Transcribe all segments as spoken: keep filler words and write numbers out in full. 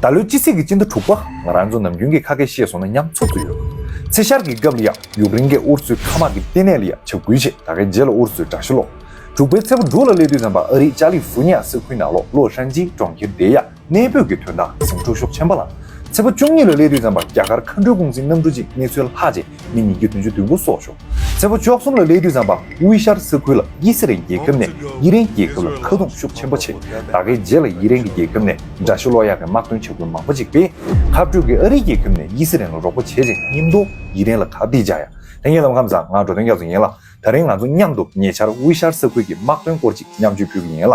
ད་ལོའི་ཕྱི་ཚེས་ཀྱི་སྤྱི་ཟླ་དྲུག་པ། ང་རང་ཚོ་ནམ་རྒྱུན་གྱི་ཁ་སྐད་བཤད་སོང་ན་མཉམ་ཚོགས་སུ་ཡོད། ཚེས་ཤར་གྱི་སྐབས་ལ་ཡང་ཡུཀ་རེན་གྱིས་ཨུ་རུ་སུའི་མཁའ་དམག་གི་ལྟེ་གནས་ལ་ཡང་འཇབ་རྒོལ་བྱས། ད་གའི་རྗེས་ལ་ཨུ་རུ་སུའི་དགྲ་ཤ་སློག་དྲུག་པའི་ཚེས་པ་དྲུག་ལ་སླེབས་དུས་ཙམ་པ་ཨ་རིའི་ཅཱ་ལི་ཧྥུ་ཉི་ཡ་ས་ཁུལ་ནང་ལོགས་ལོ་ཧྲན་ཅི་གྲོང་ཁྱེར་དེ་ཡ་གནས་སྤོས་ཀྱི་དོན་དག་ཟིང་འཁྲུག་ཤུགས་ཆེན་པོ་ལངས། ཚེས་པ་བཅུ་གཉིས་ལ་སླེབས་དུས་ཙམ་པ་རྒྱ་གར་མཁའ་འགྲུལ་ཀུང་སིའི་གནམ་གྲུ་གཅིག་གནས་ཚུལ་ལྷག་བྱས་མི་ཉིས་བརྒྱ་བདུན་ཅུ་དོན་དགུ་སྲོག་ཤོར། ཚེས་པ་བཅུ་གསུམ་ལ་སླེབས་དུས་ཙམ་པ་དབུས་ཤར་ས་ཁུལ་ལ་དབྱི་སི་རན་རྒྱལ་ཁབ་ནས་ཨི་རན་རྒྱལ་ཁབ་ལ་ཁ་རྡུང་ཤུགས་ཆེན་པོ་བྱས། ད་གའི་རྗེས་ལ་ཨི་རན་གྱི་རྒྱལ་ཁབ་ནས་དགྲ་ཤ་སློག་ཡག་གི་དམག་དོན་བྱ་འགུལ་མང་པོ་ཅིག་སྤེལ། ཁ་སྤྲོད་ཀྱིས་ཨ་རིའི་རྒྱལ་ཁབ་ནས་དབྱི་སི་རན་ལ་རོགས་པ་བྱེད་ཅིང་མཉམ་དུ་ཨི་རན་ལ་ཁ་གཏད་བཅག་ཡ། ལྷན་རྒྱས་ལ་ཁམས་བཟང་། ང་འགྲོ་དོན་རྒྱག་ཚོ་ཡིན་ལ། ད་རིང་ང་ཚོ་མཉམ་དུ་ཉེ་ཆར་དབུས་ཤར་ས་ཁུལ་གྱི་དམག་དོན་སྐོར་ཅིག་མཉམ་སྤྱོད་ཕུལ་གྱི་ཡིན་ལ།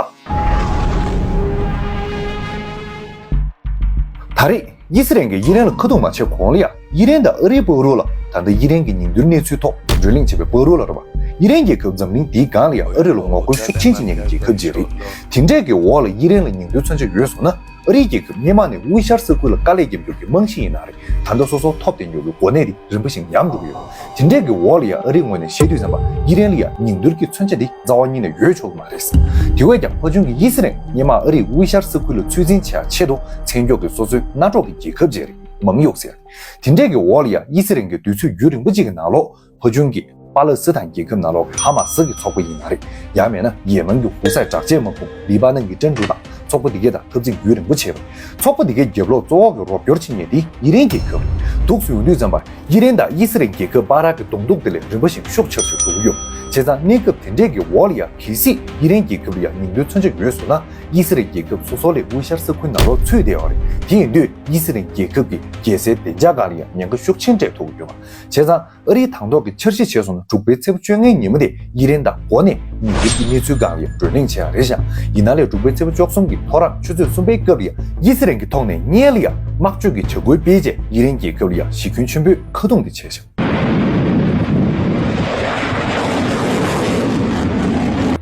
ད་རེས་དབྱི་སི་རན་གྱིས་ཨི་རན་ལ་ཁ་རྡུང་མ་བྱས་གོང་ལ་ཡང་ཨི་རན་དང་ཨ་རིའི་བར་དུ་ལ་ད་ལྟ་ཨི་རན་གྱི་ཉིང་རྡུལ་གནས་ཚུལ་ཐོག་བགྲོ་གླེང་བྱས་པའི་བར་དུ་ལ་རེད་པ། ཨི་རན་རྒྱལ་ཁབ་འཛམ་གླིང་འདིའི་སྒང་ལ་ཡང་ཨ་རི་ལ་ངོ་རྒོལ་ཤུགས་ཆེན་བྱེད་མཁན་གྱི་རྒྱལ་ཁབ་ཅིག་རེད། དེ་འདྲས་ཀྱི་འོག་ལ་ཨི་རན་ལ་ཉིང་རྡུལ་མཚོན་ཆ་ཡོད་སོང་ན། ཨ་རིའི་རྒྱལ་ཁབ་སྔོན་མ་ནས་དབུས་ཤར་ས་ཁུལ་ལ་དཀའ་ལས་རྒྱབ་རྒྱུ་གི་རྨང་གཞི་ཡིན་ན་རེད། ད་ལྟ་སོ་སོ་ཐོབ་བསྡད་རྒྱུ་གི་གོ་གནས་དེ་རིམ་པ་བཞིན་ཉམས་འགྲོ་གི་ཡོད། དེ་འདྲས་ཀྱི་འོག་ལ་ཡང་ཨ་རིའི་ངོས་ནས་བཤད་དུས་ཙམ་པ་ཨི་རན་ལ་ཡང་ཉིང་རྡུལ་གྱི་མཚོན་ཆ་དེ་རྩ་བ་ཉིད་ནས་ཡོད་ཆོག་གི་མ་རེད། དེ་བས་ཀྱང་ཕ་ཆུང་གི་དབྱི་སི་རན་སྔོན་མ་ཨ་རིས་དབུས་ཤར་ས་ཁུལ་ལ་ཚོད་འཛིན་བྱེད་ཡ་ཆེད་དུ་མཚན་མཆོག་གི་སོ་སོའི་མནའ་གྲོགས་ཀྱི་རྒྱལ་ཁབ་ཅིག་རེད། མང་གཡོག་ཟེར། དེ་འདྲས་ཀྱི་འོག་ལ་ཡང་དབྱི་སི་རན་གྱིས་དུས་ཚོད་རྒྱུན་རིང་པོ་ཅིག་གི་ནང་ལོགས་ཕ་ཆུང་གི་པ་ལ་སི་ཐན་རྒྱལ་ཁབ་ནང་ལོགས་ཀྱི་ཧ་མ་སི་གི་ཚོགས་པ་ཡིན་ན་རེད། ཡང་མིན་ན་ཡེ་མན་གྱི་ཧུ་སའི་དྲག་ཆས་དམག་དཔུང་ལི་པ་ནན་གྱི་ཀྲན་ཀྲུ་དང་ཚོགས་པ་འདི་གས་དང་འཐབ་འཛིང་རྒྱུན་རིང་པོ་བྱས་པ་རེད། ཚོགས་པ་འདི་གས་རྒྱབ་ལོགས་གཙོ་བོ་གི་རོགས་སྐྱོར་བྱེད་མཁན་དེ་ཨི་རན་རྒྱལ་ཁབ་རེད། འདུག་སེ་ཡོང་དུས་ཙམ་པ་ཨི་རན་དང་དབྱི་སི་རན་རྒྱལ་ཁབ་བར་གྱི་གདོང་ཐུག་དེ་ལས་རིམ་པ་བཞིན་ཤུགས་ཆེ་རུ་འགྲོ་གི་ཡོད། བྱས་ཙང་གནས་སྐབས་དེ་འདྲས་ཀྱི་འོག་ལ་ཡང་གལ་སྲིད་ཨི་རན་རྒྱལ་ཁབ་ལ་ཡང་ཉིང་རྡུལ་མཚོན་ཆ་ཡོད་སོང་ན། དབྱི་སི་རན་རྒྱལ་ཁབ་སོ་སོ་ལས་དབུས་ཤར་ས་ཁུལ་ནང་ལོགས་ཚུད་བསྡད་ཡོད་རེད། དེ་ཡིན་དུས་དབྱི་སི་རན་རྒྱལ་ཁབ་ཀྱི་རྒྱལ་སའི་བདེ་འཇགས་སྒང་ལ་ཡང་ཉེན་ཁ་ཤུགས་ཆེན་འཕྲད་ཐུབ་ཀྱི་ཡོད་པ། བྱས་ཙང་ཨ་རིས་དང་ཐོག་གི་འཆར་གཞི་བྱས་སོང་ན་དྲུག་པའི་ཚེས་པ་བཅོ་ལྔའི་ཉིན་མོ་དེ་ཨི་རན་དང་འགོ་ནས་ཉིང་རྡུལ་གྱི་གནས་ཚུལ་སྒང་ལ་ཡང་བགྲོ་གླེང་བྱེད་ཡ་རེད་ཤག་ཡིན་ན་ལས་དྲུག་པའི་ཚེས་པ་བཅུ་གསུམ་གྱི་ཐོ་རངས་ཆུ་ཚོད་གསུམ་པའི་སྐབས་ལ་ཡང་དབྱི་སི་རན་གྱི་ཐོག་ནས་སྔོན་ལ་ཡང་དམག་སྤྱོད་ཀྱི་བྱ་འགུལ་སྤེལ་རྗེས་ཨི་རན་རྒྱལ་ཁབ་ལ་ཡང་གཞི་ཁྱོན་ཆེན་པོས་ཁ་རྡུང་དེ་བྱས་ཤག་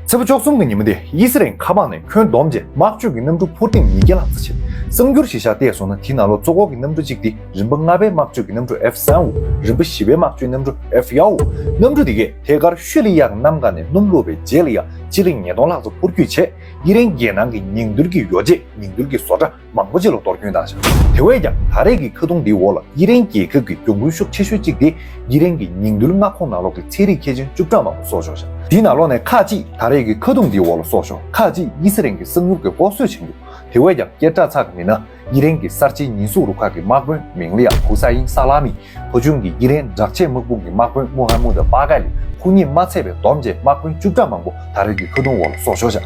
ཚེས་པ་བཅུ་གསུམ་གྱི་ཉིན་མོ་དེ་དབྱི་སི་རན་མཁའ་དམག་ནས་ཁྱོན་བསྡོམས་བྱས་དམག་སྤྱོད་ཀྱི་གནམ་གྲུ་འཕུར་ལྡིང་ཉིས་བརྒྱ་ལྷག་ཙམ་བྱས། གསར་འགྱུར་གཞི་བཞག་བལྟས་སོང་ན་དེའི་ནང་ལོགས་གཙོ་འཁོར་གྱི་གནམ་གྲུ་གཅིག་དེ་རིམ་པ་ལྔ་པའི་དམག་སྤྱོད་ཀྱི་གནམ་གྲུ་ཨེཕ་སེ་ཝེན། རིམ་པ་བཞི་པའི་དམག་སྤྱོད་གནམ་གྲུ་ཨེཕ་ཡ་འོ། གནམ་གྲུ་དེ་གས་ཐད་ཀར་ཤུ་ལི་ཡག་གནམ་གང་ནས་སྣུམ་བླུགས་པའི་རྗེས་ལ་ཡང་སྤྱི་ལེ་ཉིས་སྟོང་ལྷག་ཙམ་འཕུར་སྐྱོད་བྱས། ཨི་རན་རྒྱལ་ནང་གི་ཉིང་རྡུལ་གྱི་ཡོ་བྱད། ཉིང་རྡུལ་གྱི་བཟོ་གྲྭ་མང་པོ་ཅིག་ལ་གཏོར་སྐྱོན་བཏང་ཤག་དེ་བས་ཀྱང་ད་རེས་ཀྱི་ཁ་རྡུང་འདིའི་འོག་ལ་ཨི་རན་རྒྱལ་ཁབ་ཀྱི་གྱོང་གུན་ཤུགས་ཆེ་ཤོས་གཅིག་དེ་ཨི་རན་གྱི་ཉིང་རྡུལ་མངའ་ཁོངས་ནང་ལོགས་ཀྱི་ཚན་རིག་མཁས་ཅན་བཅུ་ཕྲག་མང་པོ་སྲོག་ཤོར་ཤག་འདིའི་ནང་ལོགས་ནས་ཁག་ཅིག་ད་རེས་ཀྱི་ཁ་རྡུང་འདིའི་འོག་ལ་སྲོག་ཤོར། ཁག་ཅིག་དབྱི་སི་རན་གྱི་གསང་ཉུལ་གྱི་ལྐོག་གསོད་བྱེད་རྒྱུ། དེ་བས་ཀྱང་སྐད་གྲགས་ཚ་གི་མི་སྣ་ཨི་རན་གྱི་གསར་བརྗེའི་ཉེས་འཛུགས་རུ་ཁག་གི་དམག་དཔོན་མིང་ལ་ཡང་ཧུ་ས་ཨིན་ས་ལ་མི། ཕོ་ཆུང་གི་ཨི་རན་དྲག་ཆས་དམག་དཔུང་གི་དམག་དཔོན་མུ་ཧ་མུ་ད་པ་ཀ་ལི། ཁོ་གཉིས་མ་ཚད་པའི་བསྡོམས་བྱས་དམག་དཔོན་བཅུ་ཕྲག་མང་པོ་ད་རེས་ཀྱི་ཁ་རྡུང་འོག་ལ་སྲོག་ཤོར་ཤག་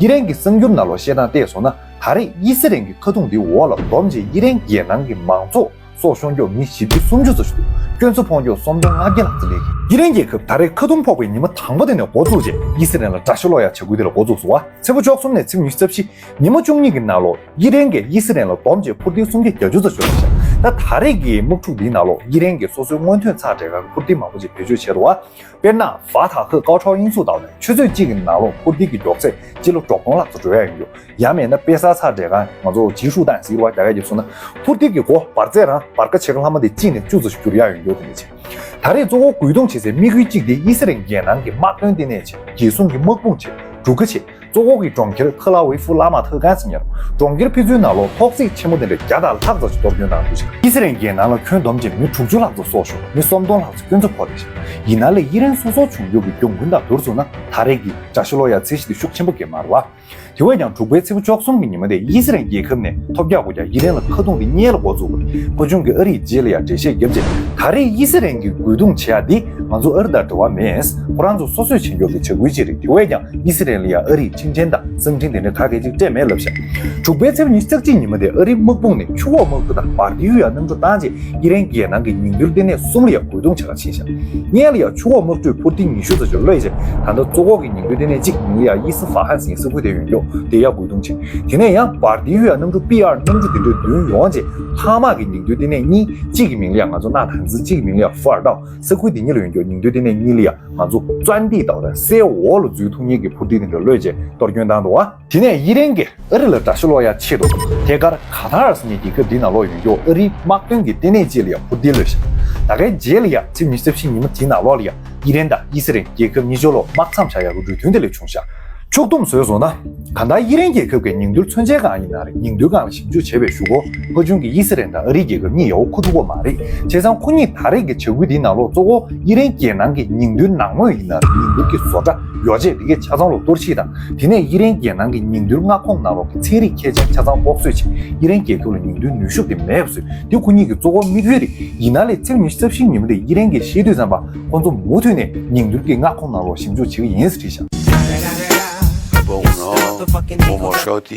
ཨི་རན་གྱི་གསར་འགྱུར་ནང་ལོགས་བཤད་སྟངས་བལྟས་སོང་ན། ད་རེས་དབྱི་སི་རན་གྱི་ཁ་རྡུང་འདིའི་འོག་ལ་བསྡོམས་བྱས་ཨི་རན་རྒྱལ་ནང་གི་མང་ཚོགས་སྲོག་ཤོར་མཁན་མི་བཞི་བཅུ་སུམ་ཅུ་ཙམ་ཞིག་འདུག་སྐྱོན་འཛུགས་ཕོག་མཁན་སུམ་སྟོང་ལྔ་བརྒྱ་ལྷག་ཙམ་སླེབས་ཀྱི། ཨི་རན་རྒྱལ་ཁབ་ད་རེས་ཁ་རྡུང་ཕོག་པའི་ཉི་མ་དང་པོ་དེ་ནས་འགོ་བཙུགས་རྗེས་དབྱི་སི་རན་ལ་དགྲ་ཤ་སློག་ཡ་བྱ་འགུལ་དེ་ལ་འགོ་བཙུགས་སོང་བ། ཚེས་པ་བཅུ་གསུམ་ནས་ཚེས་པ་ཉི་ཤུ་རྩ་བཞི་ཉི་མ་བཅུ་གཉིས་ཀྱི་ནང་ལོགས་ཨི་རན་གྱིས་དབྱི་སི་རན་ལ་བསྡོམས་བྱས་འཕུར་མདེལ་སུམ་བརྒྱ་བརྒྱད་ཅུ་ཙམ་གཞུས་ཤག་ད་ད་རེས་ཀྱི་དམག་འཁྲུག་འདིའི་ནང་ལོགས་ཨི་རན་གྱིས་སོ་སོའི་སྔོན་ཐོན་ཚགས་སྦྲེལ་ཁང་གི་འཕུར་མདེལ་མང་པོ་ཅིག་བེད་སྤྱོད་བྱས་འདུག་བ། དཔེར་ན་ཧྥ་ཐ་ཧི་ཀའོ་ཁྲའོ་དབྱིན་ཚུགས་བཏང་ནས་ཆུ་ཚོད་གཅིག་གི་ནང་ལོགས་འཕུར་མདེལ་གྱི་མགྱོགས་ཚད་སྤྱི་ལོ་དྲུག་སྟོང་ལྷག་ཙམ་འགྲོ་ཡ་ཡོད་རྒྱུ། ཡང་མིན་ན་དཔེ་གསར་ཚགས་སྦྲེལ་ཁང་ང་ཚོ་ཇི་ཧྲུའུ་ཏན་ཟེར་བ་རྒྱ་སྐད་ཀྱིས་གསུངས་ན་འཕུར་མདེལ་གྱི་མགོ་འབར་རྫས་རང་འབར་ཁ་ཕྱེད་ཀ་ལྷག་མ་དེ་གཅིག་ནས་བཅུ་ཙམ་ཞིག་འགྱུར་ཡ་ཡོད་རྒྱུ་དེ་འདྲ་བྱས། ད་རེས་གཙོ་བོ་རྒོལ་རྡུང་བྱེད་སའི་དམིགས་ཡུལ་གཅིག་དེ་དབྱི་སི་རན་རྒྱལ་ནང་གི་དམག་དོན་ལྟེ་གནས་བྱས། རྒྱལ་སྲུང་གི་དམག་དཔུང་བྱས། འབྲུག་ཁ་བྱས། གཙོ་བོ་གི་གྲོང་ཁྱེར་ཐ་ལ་ཝི་ཧྥུ་བླ་མ་ཐའི་ཀན་ཟེར་མཁན་རུ་གྲོང་ཁྱེར་ཕན་ཚུན་ནང་ལོགས་ཐོག་བརྩེགས་ཆེན་མོ་དེ་འདྲ་བརྒྱ་དང་ལྷག་ཙམ་ཞིག་གཏོར་སྐྱོན་བཏང་འདུག་ཅིང་། དབྱི་སི་རན་རྒྱལ་ནང་ལ་ཁྱོན་བསྡོམས་བྱས་མི་དྲུག་ཅུ་ལྷག་ཙམ་སྲོག་ཤོར། མི་སུམ་སྟོང་ལྷག་ཙམ་སྐྱོན་འཛུགས་ཕོག་རེད་ཤག་ཡིན་ན་ལས་དབྱི་རན་སོ་སོར་བྱུང་རྒྱུ་གི་གྱོང་གུན་དང་བསྡུར་སོང་ན་ད་རེས་ཀྱི་དགྲ་ཤ་སློག་ཡ་ཚད་གཞི་དེ་ཤུགས་ཆེན་པོ་གང་ཡང་མ་རེད་བ། དེ་བས་ཀྱང་དྲུག་པའི་ཚེས་པ་བཅུ་གསུམ་གྱི་ཉིན་མོ་དེ་དབྱི་སི་རན་རྒྱལ་ཁབ་ནས་ཐོབ་རྒྱག་དགོས་ཀྱང་དབྱི་རན་ལ་ཁ་རྡུང་དེ་སྔོན་ལ་འགོ་བཙུགས་པ་རེད། ཕོ་ཆུང་གི་ཨ་རིས་རྗེས་ལ་ཡང་འགྲེལ་བཤད་བརྒྱབ་རྗེས་ད་རེས་དབྱི་སི་རན་གྱིས་རྒོལ་རྡུང་བྱེད་ཡ་འདི་ང་ཚོ་ཨ་རི་དང་འབྲེལ་བ་མེད། ཁོ་རང་ཚོ་སོ་སོས་བྱེད་མགྱོགས་ཀྱི་བྱ་འགུལ་ཅིག་རེད། དེ་བས་ཀྱང་དབྱི་སི་རན་ལ་ཡང་ཨ་རིས་ཁྲིམས་ཆེན་དང་གསང་འཕྲིན་དེ་འདྲ་ག་གེ་ཅིག་སྤྲད་མེད་ལབ་ཤག་དྲུག་པའི་ཚེས་པ་ཉི་ཤུ་རྩ་གཅིག་ཉིན་མོ་དེ་ཨ་རིའི་དམག་དཔུང་ནས་ཆུ་འོག་དམག་གྲུ་དང་སྦར་ཏི་ཡུ་ཡ་གནམ་གྲུ་བཏང་རྗེས་དབྱི་རན་རྒྱལ་ནང་གི་ཉིང་རྡུལ་ལྟེ་གནས་གསུམ་ལ་ཡང་རྒོལ་རྡུང་བྱེད་ག་ཕྱིན་ཤག་སྔོན་ལ་ཡང་ཆུ་འོག་དམག་གྲུས་འཕུར་མདེལ་ཉི་ཤུ་ཙམ་ཞིག་གློད་རྗེས་ད་ལྟ་གཙོ་འོག་གི་ཉིང་རྡུལ་ལྟེ་གནས་གཅིག་མིང་ལ་ཡང་དབྱི་སི་ཧྥ་ཧན་ཟེར་ས་ཁུལ་དེ་ཡོད་མགྱོགས་དེ་ཡང་རྒོལ་རྡུང་བྱས། དེ་ནས་ཡང་སྦར་ཏི་ཡུ་ཡ་གནམ་གྲུ་པི་ཨར་གནམ་གྲུ་དེ་འདྲ་བདུན་ཡོང་རྗེས་ཐང་དམག་གི་ཉིང་རྡུལ་ལྟེ་གནས་གཉིས་གཅིག་གི་མིང་ལ་ཡང་ང་ཚོ་ན་ཐང་ཙི་གཅིག་གི་མིང་ལ་ཡང་ཧྥུ་ཨར་ཏའོ་ས་ཁུལ་དེ་གཉིས་ལ་ཡོད་མགྱོགས་ཉིང་རྡུལ་ལྟེ་གནས་གཉིས་ལ་ཡང་ང་ཚོ་བཙན་ཏིག་ཏའོ་དང་སའི་འོག་ལ་འཛུལ་ཐུབ་མཁན་གྱི་འཕུར་མདེལ་དེ་འདྲ་གློད་རྗེས་གཏོར་སྐྱོན་བཏང་འདུག་བ། དེ་ནས་དབྱི་རན་གྱིས་ཨ་རི་ལ་དགྲ་ཤ་སློག་ཡ་ཆེད་དུ་ཐད་ཀར་ཀ་ཐར་ཟེར་མཁན་རྒྱལ་ཁབ་འདི་ནང་ལོགས་ཡོད་མགྱོགས་ཨ་རིའི་དམག་དོན་གྱི་ལྟེ་གནས་ཅིག་ལ་ཡང་འཕུར་མདེལ་གློད་ཤག་ད་གའི་རྗེས་ལ་ཡང་ཚེས་ཉི་ཤུ་རྩ་བཞི་ཉིན་མོ་དེའི་ནང་ལོགས་ལ་ཡང་དབྱི་རན་དང་དབྱི་སི་རན་རྒྱལ་ཁབ་གཉིས་ཆོ་ལོ་དམག་མཚམས་བཞག་ཡག་གི་གྲོས་མཐུན་དེ་ལ་བྱུང་ཤག་ཤུགས་བསྡོམས་བཟོས་སོང་ན། གང་ལྟར་དབྱི་རན་རྒྱལ་ཁབ་ཀྱི་ཉིང་རྡུལ་མཚོན་ཆའི་སྒང་ཡིན་ན་རེད། ཉིང་རྡུལ་སྒང་ལ་ཞིབ་འཇུག་བྱས་པའི་གཞུག་གུ་ཕ་ཆུང་གི་དབྱི་སི་རན་དང་ཨ་རིའི་རྒྱལ་ཁབ་གཉིས་ཡག་པོ་ཁུ་ཐུག་པ་མ་རེད། བྱས་ཙང་ཁོ་གཉིས་ད་རེས་ཀྱི་བྱ་འགུལ་འདིའི་ནང་ལོགས་གཙོ་བོ་དབྱི་རན་རྒྱལ་ནང་གི་ཉིང་རྡུལ་ནང་ངོས་ཡིན་ན་རེད། ཉིང་རྡུལ་གྱི་བཟོ་གྲྭ་ཡོ་བྱད་འདི་གའི་ཆ་ཚང་ལ་གཏོར་བཤིག་དང་། དེ་ནས་དབྱི་རན་རྒྱལ་ནང་གི་ཉིང་རྡུལ་མངའ་ཁོངས་ནང་ལོགས་ཀྱི་ཚན་རིག་མཁས་ཅན་ཆ་ཚང་ལྐོག་གསོད་བྱས། དབྱི་རན་རྒྱལ་ཁབ་ལ་ཉིང་རྡུལ་ནུས་ཤུགས་དེ་མེད་པ་བཟོས། དེ་ཁོ་གཉིས་ཀྱི་གཙོ་བོ་དམིགས་ཡུལ་རེད། ཡིན་ན་ལས་ཚེས་ཉི་ཤུ་རྩ་བཞི་ཉིན་མོ་དེ་དབྱི་རན་གྱིས་ཤེས་དུས་ཙམ་པ་ཁོང་ཚོ་མུ་མཐུད་ནས་ཉིང་རྡུལ་གྱི་མངའ་ཁོངས་ནང་ལོགས་ཞིབ་འཇུག་བྱེད་ཀྱི་ཡིན་ཟེར་བྲིས་ཤག Bon, no. Bon, mon shot,